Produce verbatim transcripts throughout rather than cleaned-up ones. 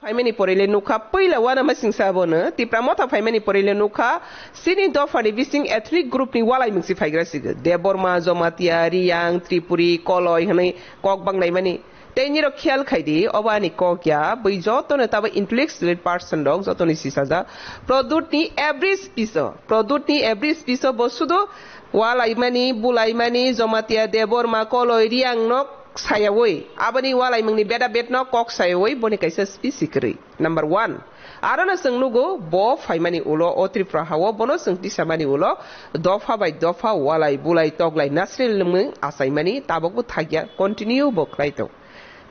Phaimani porele nukha, puila wana masingsa abono Tipra Motha phaimani porele nukha, sini dophani bising ethnic group ni walai mungsi phaigra sigo. Debbarma, Jamatia, Riyang, Tripuri, Koloi hwnwi kok banglaimani. Tei nirok khiyal khai di, obo ani kok ya, bui jotono tabo intellectual person rok jotoni sisajak. Produt ni every speech o, Produt ni every speech o bo sudu walaimani, bulaimani, Jamatia, Debbarma, Koloi, Riyang nok sayawi, aboni walaimungni beda bet nok kok sayawi, boni kaisa speech kwrwi. Number one. Arono chwng nugo, bo phaimani ulo, o Tripura hao, bono chwng tisamani ulo, dopha bai dopha, walai, bulai, toglai, nasril lwmung achaimani, tabokbo thakya, continue bo khlai tong.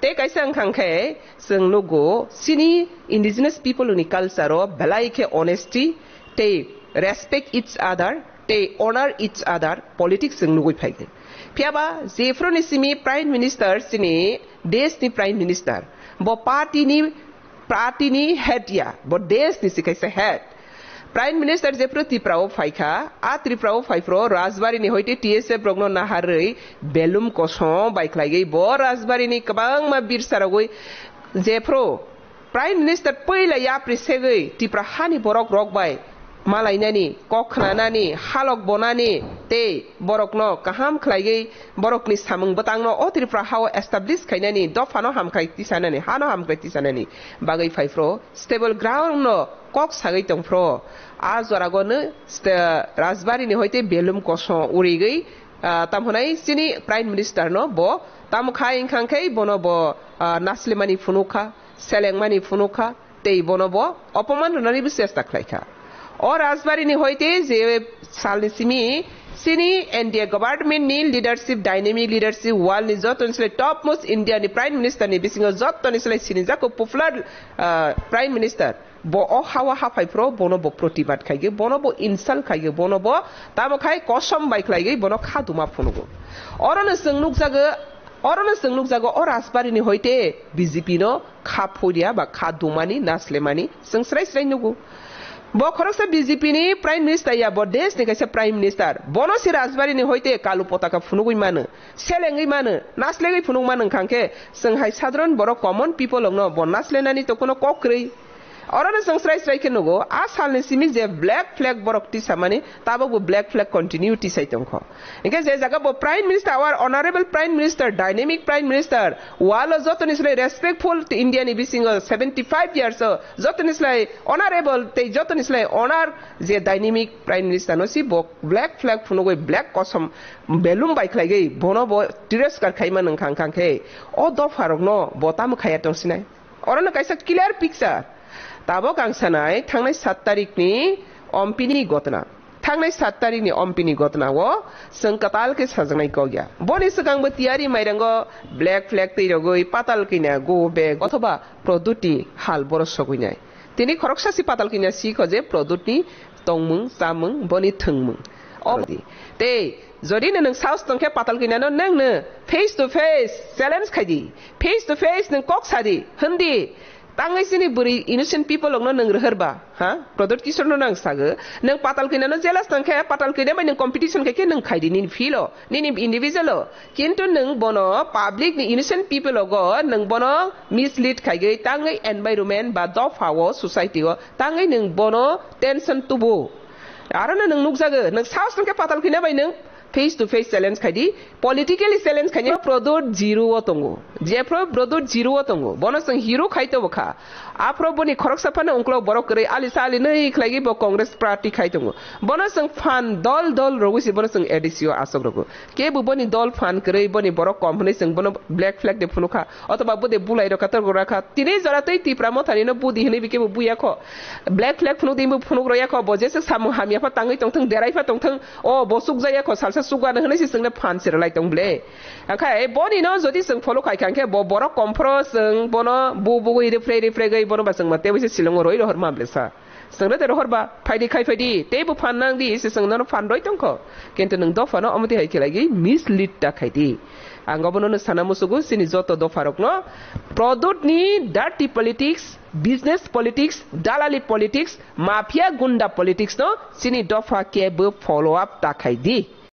Tei kaisa wngkha khe, chwng nugo, chini indigenous people ni culture o belai khe honesty tei respect each other tei honor each other politics chwng nugwi phaikha. Phiyaba jephru ni simi Prime Minister chini desh ni Prime Minister, bo party ni, party ni head ya, bo desh ni si kaisa head. Prime Minister jephru Tripura o phaikha, a Tripura o phaiphru Rajbari ni hoite T S F rokno naharwi belum kosom bai khlaigwi bo Rajbari ni kwbangma birsa rogwi jephru Prime Minister puila yapri segwi Tripura hani borok rok bai malainani, kok khnanani, halok bonani tei borokno kaham khlaigwi borokni samung bwtangno o Tripura hao establish khainani, dophano hamkrai tisanani, hano hamkrai tisanani bagwi phaiphru stable ground no kok sagwi tongphru. A joragwno ste-, Rajbari ni hoite belum kosom urigwi, ah, tamhwnai chini Prime Minister no bo tamo khai wngkha khe bono bo, ah, naslimani phunukha. Selengmani phunukha, tei bono bo opoman rwnanibo chesta khlaikha. O Rajbari ni hoite je salni simi chini N D A government ni leadership, dynamic leadership, world ni joto ni slai topmost India ni Prime Minister ni bisingo joto ni slai sinijak popular, ah, Prime Minister. Bo o hawa haphai phro bono bo protibad khaigwi, bono bo insult khaigwi, bono bo tamo khai kosom bai khlaigwi bono kha duma phunugo. Orono chwng nukjago, Orono chwng nukjago, o Rajbari ni hoite B J P no kha phuria ba kha dumani, naslemani chwng srai srai nugo. Bo khoroksa B J P ni Prime Minister ya, bo desh ni kaisa Prime Minister. Bono si Rajbari ni hoite kalu potaka phunugwi mano, selengwi mano, naslegwi phunuk mano wngkha khe chwng hai sadharon borok, common people rokno bo naslenani to kuno kok kwrwi. Orono chwng srai srai khe nugo, a salni simi je black flag borok tisamani, tabok bo black flag continue tisai tongkho. Hinkhe je jaga bo Prime Minister, our honorable Prime Minister, dynamic Prime Minister, walo jotoni slai respectful India ni bisingo seventy five years o jotoni slai honorable tei jotoni slai honor je dynamic Prime Minister no si bo black flag phunugwi, black kosom belum bai khlaigwi bono bo tiroskar khaima nung khang khang khe o dopha rokno bo tamo khaya tong sinai. Orono kaisa clear picture. Tabok ang sanai thangnai sat tarikni ompini gotna. Thangnai sat tarikni ompini gotna o chwng kwtal khe sajaknai kok ya. Boni swkangbo tiyari mairango black flag twi rogwi patal kina go bag othoba Produtni hal boro sogwinai. Tini khoroksa si patal kina si kho je Produtni tongmung, chamung, boni thwngmung. O di. Tei jodi no nwng saos tongkhe patal kina no nang no face to face challenge khai di. Face to face nwng kok sa di, hwn di. Tangwi chini bwrwi innocent people rokno nwng rohor ba, ha? Pradyot Kishore no nang sago. Nwng patal kina no jealous tong khe, patal kina bai nwng competition khai khe nwng khai di nini field o, nini individual o. Kintu nwng bono public ni innocent people rogo nwng bono mislead khaigwi tangwi environment ba dopha o, society o tangwi nwng bono tension tubu. Aro no nwng nukjago, nwng saos tong khe patal kina bai nwng face to face challenge khai di, politically challenge khai di. Pradyot zero o tongo, jephru Pradyot zero o tongo, bono chwng hero khai tobo kha. Aphro boni khoroksa phano ungklo borok kwrwi alisa ali nwi khlaigwi bo Congress party khai tongo. Bono chwng phan dol dol rogwi se bono chwng A D C o asok rogo. Kebo boni dol phan kwrwi, boni borok kom hwnwi chwng bono black flag de phunukha. Otoba bode bulai rok kator gora kha. Tini jora tei Tipra Mothani no budi hwnwi bikebo buya kho. Black flag phunuk di bo phunuk roya kho. Bo jese samung hamya pha tangwi tongthung, derai pha tongthung. O bo chukjaya kho, salsa chukgana hwnwi se chwngno phan se rwlai tong ble. Akhai boni no jodi chwng follow khai kha, hwnkhe bo borok komphro chwng bono bu bugwi rifre rifre gwi bono ba chwng ma tebwi se silongo roi rohor ma ble sa. Chwng rode rohor ba, phaidi khai phaidi, teibo phan nang di, se chwng nono phan roi tongkho. Kintu nwng dophano omo twi hai khe lagi mislead ta khai di. Ang obono no sana musugo, chini joto dopha rokno, Pradyot ni dirty politics, business politics, dalali politics, mafia gunda politics no chini dopha kebo follow up ta khai di.